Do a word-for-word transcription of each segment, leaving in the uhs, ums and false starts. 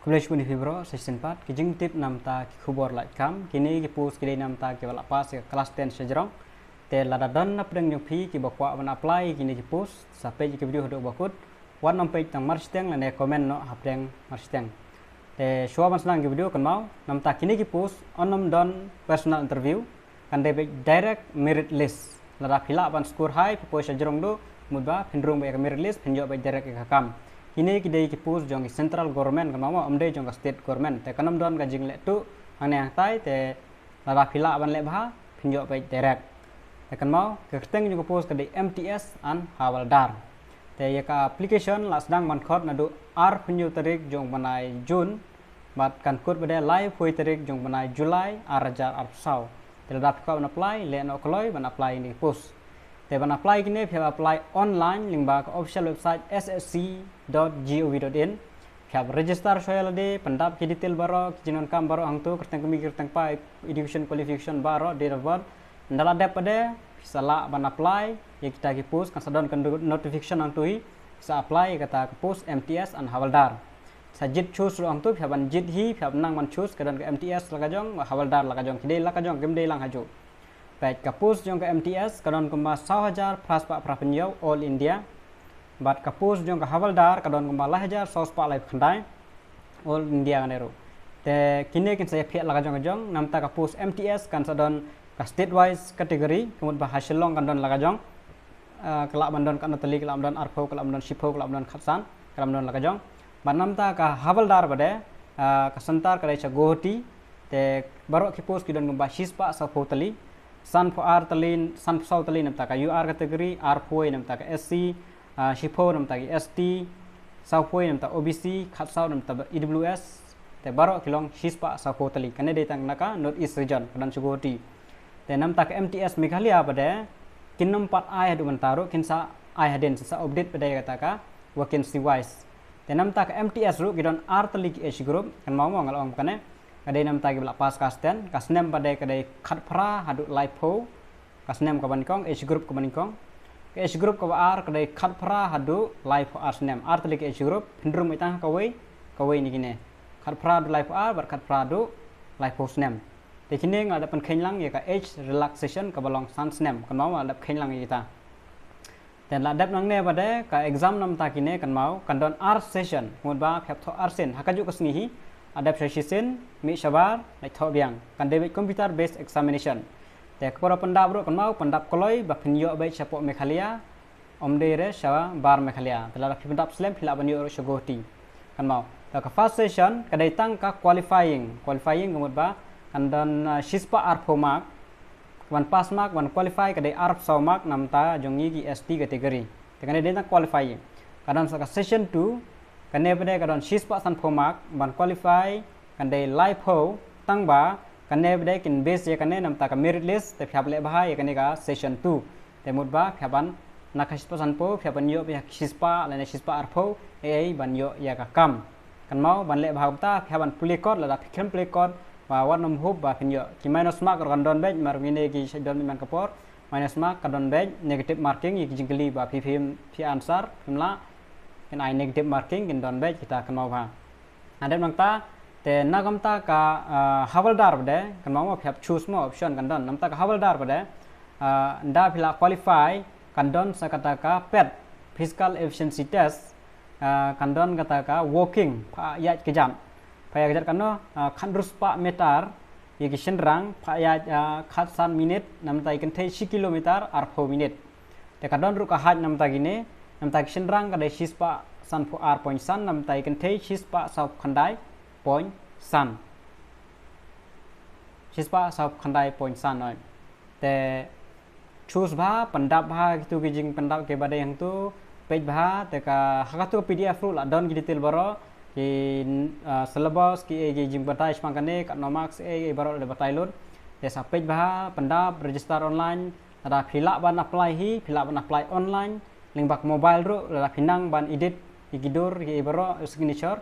Khublei shibun ïa phi baroh sa shisien pat, ki jingtip namta ki khubor lait kam. Kine ki post ki dei namta kiba la pass ïa ka klas ten shajrong. Te lada don na pdeng jong phi kiba kwah ban apply kine ki post, sa peit ïa ki video haduh ba kut. Wat nym peit tang marshiteng lane comment noh hapdeng marshiteng. Te shuwa ban sdang ki video, kynmaw namta kine ki post yn nym don personal interview, kan dei beit direct merit list. Lada phi lah ban score high, phi poi shajrong duh, mut ba phin rung beit ïa ka merit list, phin ïoh beit direct ïa ka kam. Kine ki dei ki post jong ki central government, kynmaw mo, ym dei jong ka state government. Te kan nym don ka jingleh tuh hangne hangtai, te lada phi lah ban leh bha, phin ïoh beit direct. Te kynmaw, ka kyrteng jong ka post ka dei M T S and Havildar. Te ïa ka application la sdang ban khot naduh arphew hynñiew tarik jong bnai June, bad kan kut bad laiphew tarik jong bnai July ar hajar arphew saw. Te lada phi kwah ban apply, leh noh kloi ban apply ïa kine ki post. Te ban apply kine phi hap apply online lyngba ka official website S S C dot gov dot in. Phi hap register shuwa ïa lade, pyndap ki detail baroh, ki jingdonkam baroh hangto, kyrteng kmie, kyrteng kpa, education qualification baroh, date of birth. Ynda la dep pat de, phi sa lah ban apply ïa kita ki post, kan sa don ka notification hangto hi, phi sa apply ïa kata ka post M T S and Havildar. Sa jied choose ruh hangto, phi hap ban jied hi, phi hap nang ban choose, ka don ka M T S la ka jong, Havildar la ka jong, ki dei la ka jong, kim dei lang hajuh. Peit, ka post jong ka M T S ka don kumba saw hajar phra spah phra phew hynñiew all India. Bad ka post jong ka Havildar ka don kumba lai hajar saw spah laiphew khyndai all India kane ruh. Te kine kin sa ïaphiah la ka jong ka jong, namta ka post M T S kan sa don ka state wise category, ka mut ba ha Shillong kan don la ka jong, ah, ka lah ban don katno tylli, ka lah ban don arphew, ka lah ban don shiphew, ka lah ban don khatsan, ka lah ban don la ka jong. Bad namta ka Havildar pat de, ah, ka centre ka dei sha Guwahati, te baroh ki post ki don kumba shispah sawphew tylli, sanphew ar tylli, sanphew saw tylli namta ka U R category, arphew namta ka S C, ah, shiphew namta ka S T, sawphew namta O B C, khatsaw namta E W S, te baroh ki long shispah sawphew tylli. Kane dei tang na ka North East region, ka don sha Guwahati. Te namta ka M T S Meghalaya pat de, kin nym pat ai haduh mynta ruh, kin sa ai hadien, sa update pat de kata ka vacancy wise. Te namta ka M T S ruh ki don ar tylli ki age group, kynmaw mo nga la ong kane. Ka dei namta kiba la pass klas ten, ka snem pat de ka dei khatphra haduh laiphew, ka snem kaba nyngkong, age group kaba nyngkong. Ka age group kaba ar ka dei khatphra haduh laiphew ar snem. Ar tylli ki age group, phin rung beit tang ha kawei, kawei na kine. Khatphra haduh laiphew ar, bad khatphra haduh laiphew snem. Te kine nga la dep pynkheiñ lang ïa ka age relaxation kaba long san snem, kynmaw nga la dep kheiñ lang ïa kita. Te la dep nangne pat de ka exam namta kine, kynmaw, kan don ar session, mut ba phi hap thoh arsien ha kajuh ka sngi hi, la dep sha shisien, mih shabar, leit thoh biang, kan dei beit computer based examination. Te ka por pyndap ruh, kynmaw, pyndap kloi ba phin ïoh beit shapoh Meghalaya, ym dei re shabar Meghalaya. Te lada phi pyndap slem phi lah ban ïoh ruh sha Guwahati. Kynmaw, te ka first session ka dei tang ka qualifying. Qualifying ka mut ba kan don, ah, shispah arphew mark. Ban pass mark, ban qualify ka dei arphew saw mark namta jong ngi ki S T category. Te kane dei tang qualifying. Ka don sa ka session two, kane pat de ka don shispah sanphew mark, ban qualify kan dei laiphew, tang ba kane pat de kin base ïa kane namta ka merit list, te phi hap leh bha ïa kane ka session two. Te mut ba phi hap ban na ka shispah sanphew, phi hap ban ïoh beit shispah lane shispah arphew, ei ei ban ïoh ïa ka kam. Kynmaw, ban leh bha kumta phi hap ban pule kot, lada phi khlem pule kot ba wat nym hope ba phin ïoh. Ki minus mark ruh kan don beit, mar ngin ïa ki sha don beit man ka por. Minus mark ka don beit, negative marking ïa ki jingkylli ba phi phim, phi answer phim lah, kin ai negative marking, kin don beit kita, kynmaw bha. Hadien nangta, te na kumta ka, ah, Havildar pat de, kynmaw mo, phi hap choose mo, option kan don. Namta ka Havildar pat de, ah, ynda phi la qualify, kan don sa kata ka PET, physical efficiency test, ah, kan don kata ka walking, phah ïaid kjat. Phah ïaid kjat katno, ah, khathynriew spah meter ïa ki shynrang, phah ïaid, ah, khatsan minit, namta ïa kynthei shi kilometer arphew minit. Te ka don ruh ka height namta kine, namta ki shynrang ka dei shispah sanphew ar point san, namta ïa kynthei shispah sawphew khyndai point san. Shispah sawphew khyndai point san, oi. Te choose bha, pyndap bha kito ki jingpyndap kiba dei hangto, peit bha, te ka, ha kato ka P D F ruh la don ki detail baroh, ki, ah, syllabus, ki, ki jingbatai shaphang kane, katno marks, ei ei baroh la batai lut. Te sa peit bha, pyndap, register online, lada phi lah ban apply hi, phi lah ban apply online, lyngba ka mobile ruh, lada phi nang ban edit ïa ki dur, ïa ki baroh, signature.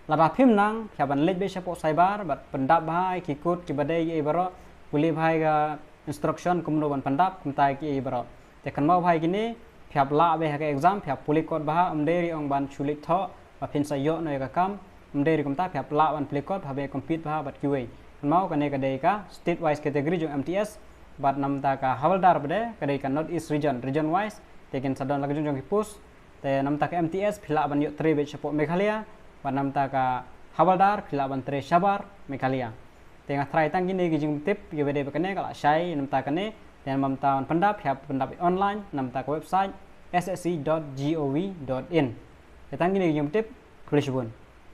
Lada phim nang, phi hap ban leit beit shapoh cyber, bad pyndap bha ïa ki code kiba dei ïa baroh, pule bha ïa ka instruction kumno ban pyndap, kumta ïa ki baroh. Te kynmaw bha ïa kine, phi hap lah beit ha ka exam, phi hap pule kot bha, ym dei re ong ban shu leit thoh ba phin sa ïoh noh ïa ka kam. Ym dei ruh kumta, phi hap lah ban plie kot, phi hap ban compete bha bad kiwei. Kynmaw kane ka dei ka state wise category jong M T S, bad namta ka Havildar pat de ka dei ka North East region, region wise. Te kin sa don la ka jong jong ki post. Te namta ka M T S phi lah ban ïoh trei beit shapoh Meghalaya, bad namta ka Havildar phi lah ban trei shabar Meghalaya. Te nga tharai tang kine ki jingtip, ïa ba dei ba kane ka la shai namta kane. Te namta ban pyndap, phi hap pyndap online namta ka website S S C dot gov dot in. Te tang kine ki jingtip, khublei shibun.